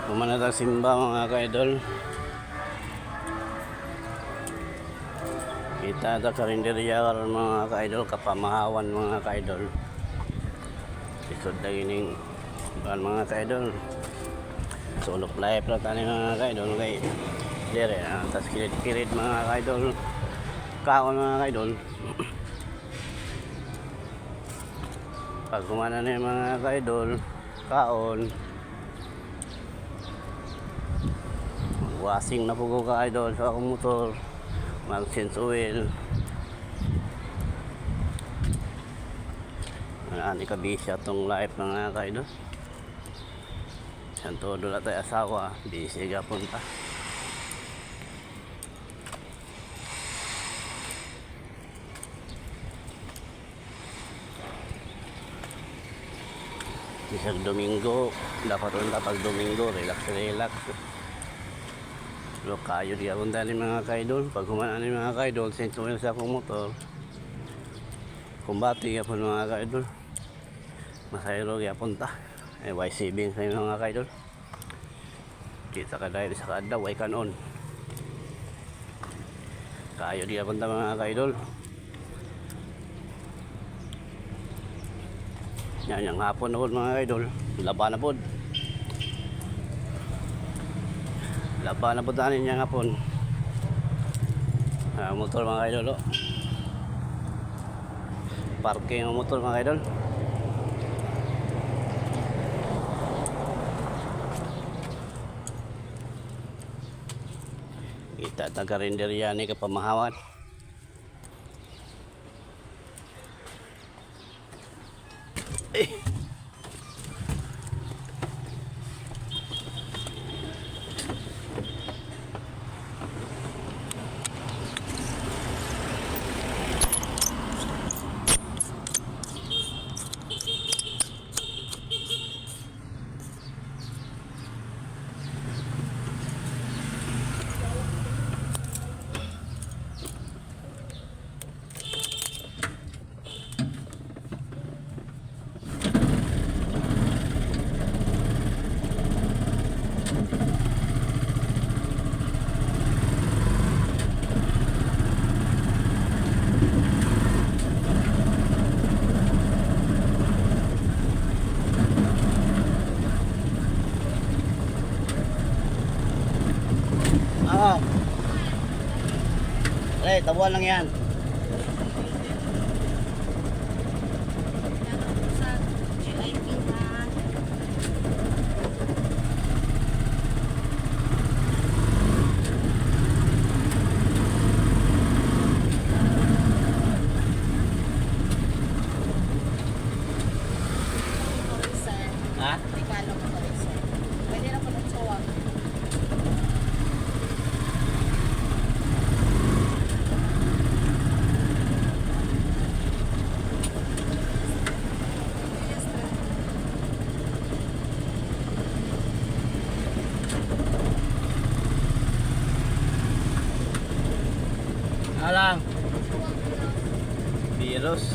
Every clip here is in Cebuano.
Kumana ta simba, mga ka-idol. Kita ta karinderya karon, mga ka-idol, kapamahawan, mga ka-idol. Lisod na gining kuan, mga ka-idol. Sulok life ra tani, mga ka-idol, kay dire ah, tas kirid-kirid, mga ka-idol. Kaon, mga ka-idol. Pag kumana na yung mga ka-idol, kaon. Wasing na po ko, ka-idol, sa akong motor. Mag-change oil. Ano ka busy atong life, mga ka-idol. San todo na tayo asawa, busy gapon ta. Bisag Domingo, dapat unta pag Domingo, relax relax. Pero kayo di akong dali, mga kaidol. Pag human ani, mga kaidol, change oil sa akong motor. Kumbati gyapon, mga kaidol. Masayro gyapon ta. Eh, way saving sa inyo, mga kaidol. Kita ka dahil sa kaadlaw, way kanon. Kayo di akong ta, mga kaidol. Yan, yung hapon na po, mga kaidol. Laban na po. Laban na po tanin niyang hapon. Ah, motor, mga kaidol. Oh. Parking ang motor, mga kaidol. Kita taga rinderya ni kapamahawan. Eh. Ah. Eh, tabuan lang yan. Sa GIP na. Sir, Ha? regalo ko to, sir. Pwede na po ng tsuwag. Yes, sir. Alang. Virus.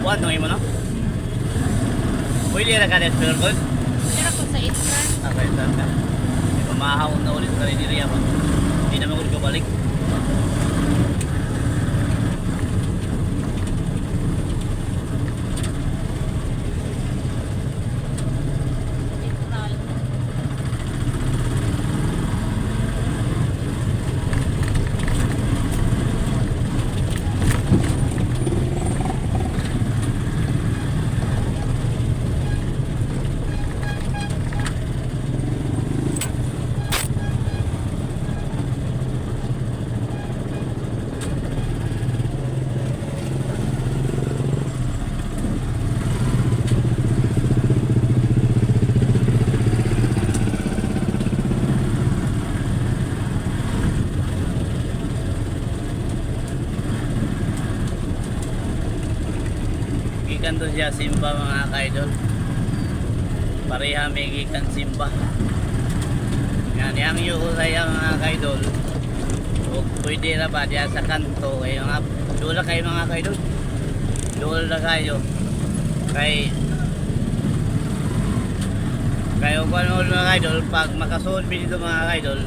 Tabuan no imo no? Pwede ra ka pero good. Pero kung sa Instagram, Okay, saan ka? May pamahaw na ulit sa rin ba? Hindi naman ko balik. literal. Gikan to siya simba mga kaidol. Pareha may gikan simba. Yan, yang yuko saya mga kaidol. O pwede na ba diya sa kanto kay mga dula kayo mga kaidol. Dula na kayo. Kay kayo kung ano mga kaidol, pag makasuod dito mga kaidol,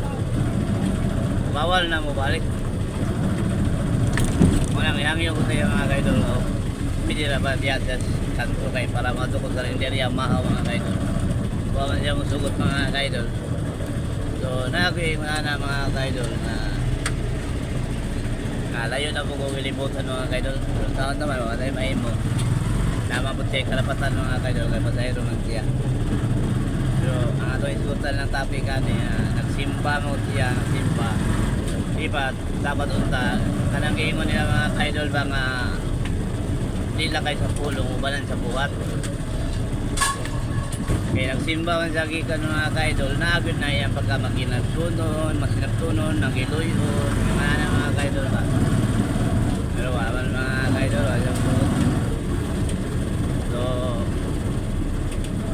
bawal na mo balik. Walang yang yuko saya mga kaidol. O, pwede na ba diya sa kanto kay para matukod sa rinderya mahaw mga kaidol. Bawal siya musugot mga kaidol. So, naging mga na mga kaidol na layo na po kong ilibutan mga kaidol. Pero taon naman, mga tayo mahimo. Nama po siya karapatan mga kaidol, kay pasahero man siya. So, ang ato isutan ng topic ani, nagsimba mo siya, nagsimba. Di ba, dapat unta, kanang giingon nila mga kaidol ba nga di lang kayo sa pulong, ubanan sa buhat. Kaya nagsimba man sa gikan mga kaidol, naagod na yan pagka maginagtunon, masinaptunon, nagiluyon, mga na mga kaidol ba. Pero wala man mga kaidol, wala po. So,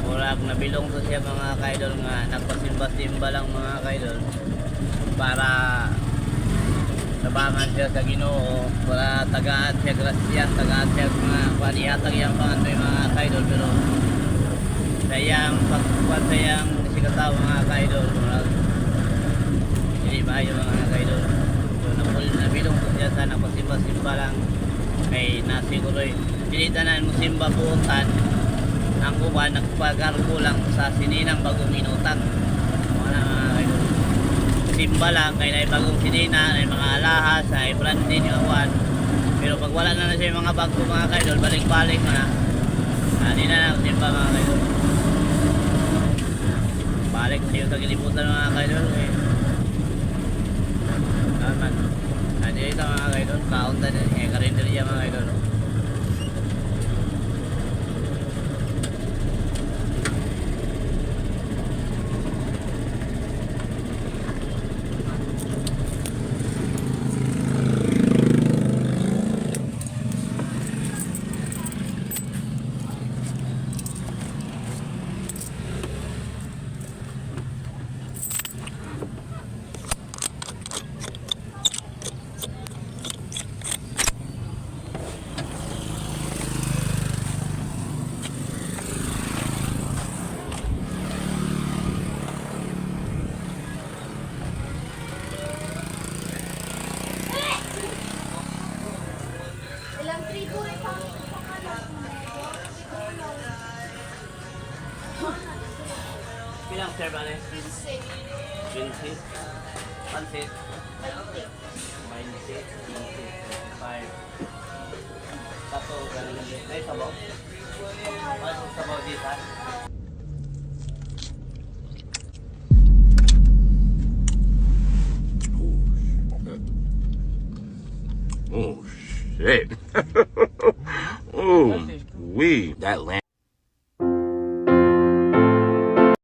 murag nabilong to siya mga kaidol nga nagpasimba-simba lang mga kaidol para tabangan siya sa Ginoo para tagaan siya grasya, tagaan siya mga kanihatag iyang pangandoy mga kaidol, pero sayang pagkuhan sayang sikataw mga kaidol, murag hindi maayo mga kaidol. So nabilong ko siya sa nagpasimba-simba lang kay nasiguro'y dili tanan mo simba buotan ang uban nagpagarko lang sa sininang bagong inutang. Wala mga kaidol, simba lang kay na bagong sinina, na mga alahas, ay branded yung awan, pero pag wala na na siya yung mga bago mga kaidol, balik-balik na ani na lang simba mga kaidol, balik sa iyo sa kilibutan mga kaidol eh. Naman ano ito mga kaidol, kaunta din eh, karinderya mga kaidol. 15. Pansit. 20, 20, 25. Tato, ganun lang din. Ay, sabaw. Ay, sabaw dito, ha? Oh shit. Oh, we that land.